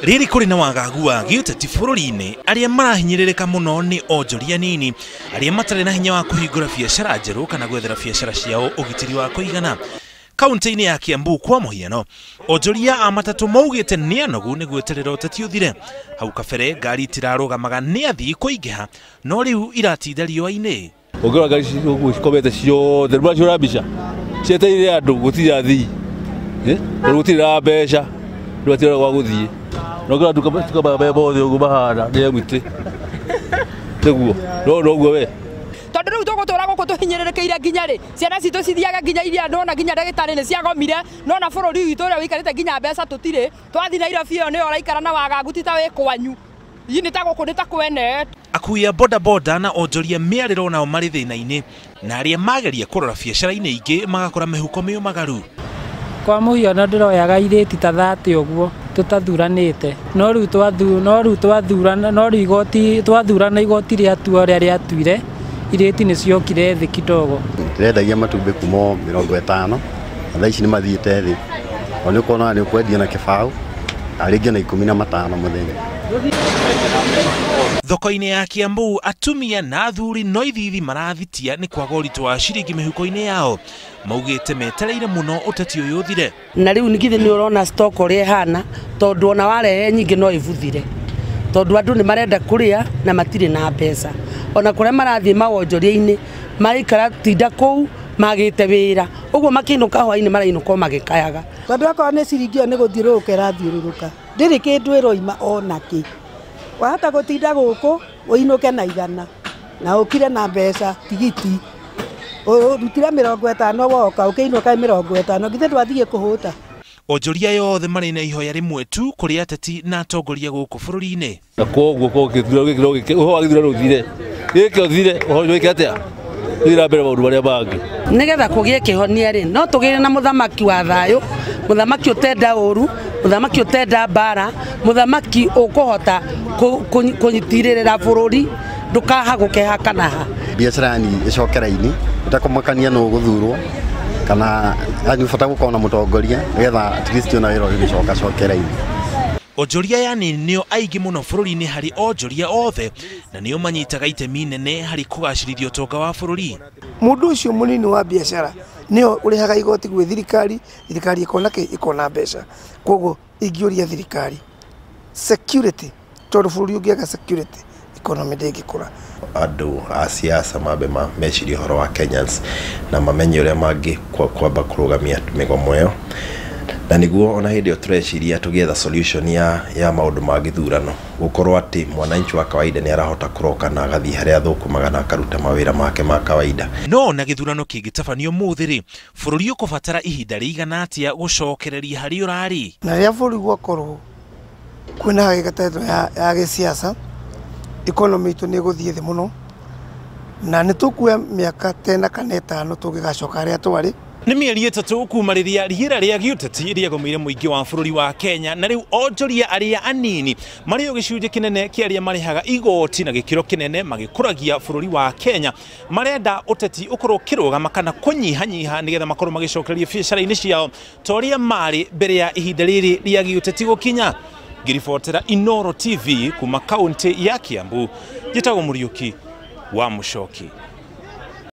Rĩrĩ kũrĩ na wagagu wa gĩũteti bũrũri-inĩ, arĩa marahinyĩrĩrĩka mũno nĩ onjoria anini arĩa matarĩ na hinya wa kũhingũra biacara njerũ kana gwethera biacara ciao ũgitĩri wa kũigana. Kaunti-inĩ ya Kiambu kwa mũhiano, onjoria a matatũ maugĩte nĩ anogu nĩ gweterera ũteti ũthire. Hau kabere ngari itirarũgamaga nĩ athii kũingĩha, no rĩu iratinda riũa-inĩ. Ũngĩrora ngari cikomete ciothe, rĩu mbica cietereire andũ gũtirĩ athii, tondũ gũtirĩ na mbeca, rĩu hatirĩ gwa gũthiĩ. No ngĩrora nduka maya mothe ũguo mahana nĩ empty, nĩguo no noguo we. Tondũ rĩu tũgũtũra gũkũ tũhinyĩrĩrĩkĩire nginya rĩ, ciana citũ cithiaga nginya iria ndona nginya ndagĩtarĩ nĩ ciagomire, nona bũrũri witũ ũrĩa wĩikarĩte nginya mbeca tũtirĩ, twathiĩ Nairobi ĩyo nĩyo ũraikara na wagagu ti ta wĩ kwanyu, nĩ ta gũkũ nĩ ta kwene. Akui a boda boda na onjoria mĩarĩro nao marĩ thĩna-inĩ, na arĩa mageria kũrora biacara-inĩ ingĩ magakora mĩhuko mĩũmagaru. Kwa mũhiano ndĩroyaga irĩti ta 30 ũguo tũtathuranĩte, no rĩu twathurana, no rĩu igoti twathurana, igoti rĩatua ũrĩa rĩatuire, irĩti nĩ ciokire thĩ kidogo. Ndĩrendagia matumbĩ kuma 50 na thaa ici nĩ mathiĩte thĩ, o nĩ ũkuona nĩ ũkwendia na kĩbaũ na rĩngĩ na 15 mũthenya. Thoko-inĩ ya Kiambu atumia na athuri no ithithi marathitia nĩ kwaga ũritũ wa ciringi mĩhuko-inĩ yao, maugĩte metereire mũno ũteti ũyũ ũthire. Na rĩu ningĩ nĩ ũrona stock ũrĩa ĩhana, tondũ ona warehe nyingĩ no ĩbuthire, tondũ andũ nĩ marenda kũrĩa na matirĩ na mbeca. Ona kũrĩa marathiĩ mawonjoria-inĩ maraikara tinda kũu magĩte wĩra, ũguo makĩinũka hwaĩ-inĩ marainũka o magĩkayaga. Tondũ akorwo nĩ ciringi ĩyo nĩ gũthiũrũrũka ĩrathiũrũrũka, ndĩrĩ kĩndũ ĩroima ona kĩ. Wahota gũtinda gũkũ ũinũke na 100 na ũkire na mbeca tigiti, ũrutire 50 woka ũkĩinũka 50, githĩ ndwathiĩ kũhũta. Onjoria yothe marĩ na ihoya rĩmwe tu kũrĩ ateti na atongoria gũkũ bũrũri-inĩ. Na koguo gĩthurano gĩkĩ no gĩke, ũhoro wa gĩthurano ũthire, gĩkĩ ũthire, ũhoro wĩke atĩa? Thiĩ na mbere maũndũ marĩa mangĩ. Nĩgetha kũgĩe kĩhonia rĩ, no tũgĩe na mũthamaki wa thayũ, mũthamaki ũtenda ũru, mũthamaki ũtenda mbara, mũthamaki ũkũhota kũnyitirĩrĩra bũrũri ndũkahagũke ha kana ha. Biacara yani ĩcoke raini, ĩtekũmakania nũ ũgũthurwo kana yani bata gũkorwo na mũtongoria nĩgetha at least ona wĩra ũgĩcoka coke raini. Onjoria yani nĩo aingĩ mũno bũrũri-inĩ harĩ onjoria othe, na nĩo manyitaga itemi nene harĩ kũgacĩrithia ũtonga wa bũrũri. Mũndũ ũcio mũnini wa biacara nĩo ũrĩhaga igoti gwĩ thirikari, thirikari ĩkona kĩ? Ĩkona mbeca. Koguo ingĩũria thirikari security, tondũ bũrũri ũngĩaga security economy ndĩngĩkũra. Andũ a siasa mambe mecirie ũhoro wa Kenyans na mamenye ũrĩa mangĩ kwamba kũrũgamia mĩgomo ĩyo, na nĩguo ona hĩndĩ ĩyo tũreciria tũgĩetha solution ya maũndũ ma gĩthurano, gũkorwo atĩ mwananchi wa kawaida nĩ arahota kũroka na agathiĩ harĩa athũkũmaga na akaruta mawĩra make ma kawaida. No na gĩthurano kĩngĩtabanio ũmũthĩ rĩ, bũrũri ũkũbatara ihinda rĩigana atĩa gũcokereria harĩa ũrarĩ? Na rĩrĩa bũrũri gwakorwo kwĩna hagĩka ya gĩsiasa, economy itũ nĩ ĩgũthiĩ thĩ mũno, na nĩ tũkuoya mĩaka 10 kana 5 tũngĩgacoka harĩa twarĩ. Nĩ mĩeri 3 kuma rĩrĩa rĩera rĩa gĩũteti rĩagomeire mũingĩ wa bũrũri wa Kenya, na rĩu onjoria arĩa anini marĩ o gĩcunjĩ kĩnene kĩa arĩa marĩhaga igoti na gĩkĩro kĩnene magĩkũragia bũrũri wa Kenya, marenda ũteti ũkorwo ũkĩrũgama kana kũnyihanyiha nĩgetha makorwo magĩcokereria biacara-inĩ ciao ta ũrĩa marĩ mbere ya ihinda rĩrĩ rĩa gĩũteti gũkinya. Ngĩribotera Inooro TV kuma kaunti ya Kiambu, njĩtagwo Mũriũki wa Mũcoki.